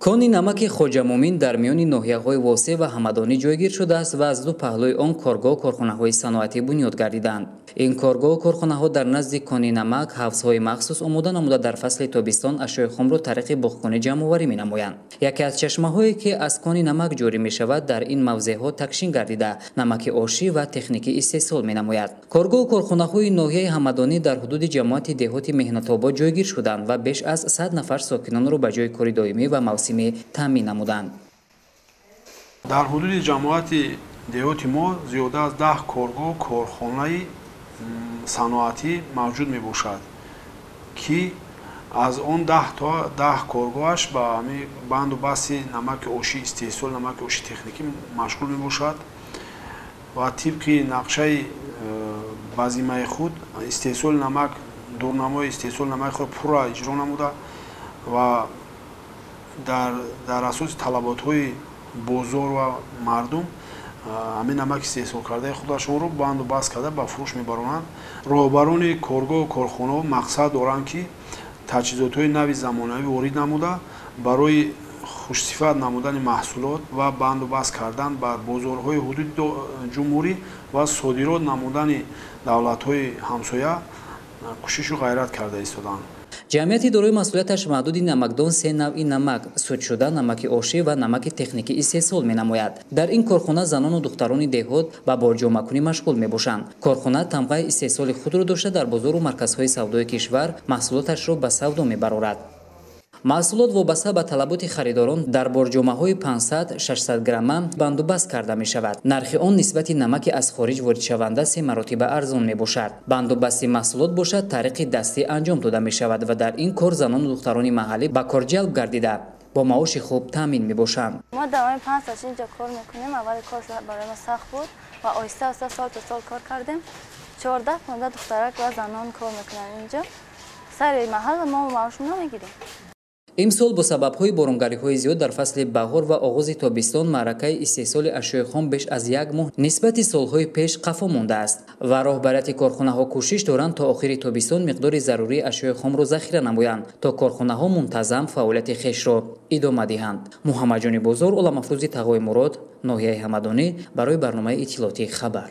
Кони намаки Хоҷа Муъмин дар миёни ноҳияҳои Восеъ ва Ҳамадонӣ ҷойгир шудааст ва аз ду паҳлӯи он коргоҳ корхонаҳои саноатӣ бунёд гардиданд. Ин коргоҳ корхонаҳо дар назди кони намак ҳавзҳои махсус омода намуда, дар фасли тобистон ашёи хомро тариқи буғкунӣ ҷамъоварӣ менамоянд. Яке аз чашмаҳое, ки аз кони намак ҷорӣ мешавад, дар ин мавзеъҳо такшин гардида, намаки ошӣ ва техникӣ истеҳсол менамояд. Коргоҳ корхонаҳои ноҳияи Ҳамадонӣ дар ҳудуди ҷамоати деҳоти Меҳнатобод ҷойгир шуданд ва беш аз 100 нафар сокинонро ба ҷои кори доимӣ ва мавсимӣ таъмин намуданд. Дар ҳудуди ҷамоати деҳоти мо зиёда аз 10 коргоҳ корхонаи саноатӣ мавҷуд мебошад, ки аз он 10 то 10 коргоҳаш ба банду басти намаки ошӣ, истеҳсоли намаки оши техникӣ машғул мебошад ва тибқи нақшаи ба зиммаи худ истеҳсоли намак, дурнамои истеҳсоли намаки худ пурра иҷро намуда ва дар асоси талаботҳои бозор ва мардум ҳамин намак истеҳсол кардаи худашонро банду баст карда ба фурӯш мебаронанд. Роҳбарони коргоҳу корхонаҳо мақсад доранд, ки таҷҳизотҳои нави замонавӣ ворид намуда, барои хушсифат намудани маҳсулот ва банду баст кардан бар бозорҳои ҳудуди ҷумҳурӣ ва содирот намудани давлатҳои ҳамсоя кӯшишу ғайрат карда истоданд. Ҷамъияти дорои масъулияташ маҳдуди намакдон се навъи намак, судшуда, намаки ошӣ ва намаки техникӣ истеҳсол менамояд. Дар ин корхона занону духтарони деҳот ба борҷомакунӣ машғул мебошанд. Корхона тамғаи истеҳсоли худро дошта, дар бозору марказҳои савдои кишвар маҳсулоташро ба савдо мебарорад. Маҳсулот вобаста ба талаботи харидорон дар борҷомаҳои 500-600 грамма бандубаст карда мешавад. Нархи он нисбати намаки аз хориҷ воридшаванда 3 маротиба арзон мебошад. Бандубасти маҳсулот бошад тариқи дастӣ анҷом дода мешавад ва дар ин кор занону духтарони маҳаллӣ ба кор ҷалб гардида, бо маоши хуб таъмин мебошанд. Мо давоми 5 сол инҷо кор мекунем. Аввали кор барои мо сахт буд ва оҳиста оҳиста сол то сол кор кардем. 14-15 духтарак ва занон кор мекунанд инҷо. Сари маҳал мо маош намегирем. Имсол бо сабабҳои боронгариҳои зиёд дар фасли баҳор ва оғози тобистон маъракаи истеҳсоли ашёи хом беш аз як моҳ нисбати солҳои пеш қафо мондааст ва роҳбарияти корхонаҳо кӯшиш доранд, то охири тобистон миқдори зарурии ашёи хомро захира намоянд, то корхонаҳо мунтазам фаъолияти хешро идома диҳанд. Муҳаммадҷони Бозор, Оламафрӯзи Тағои Мурод, ноҳияи Ҳамадонӣ, барои барномаи иттилоотии «Хабар».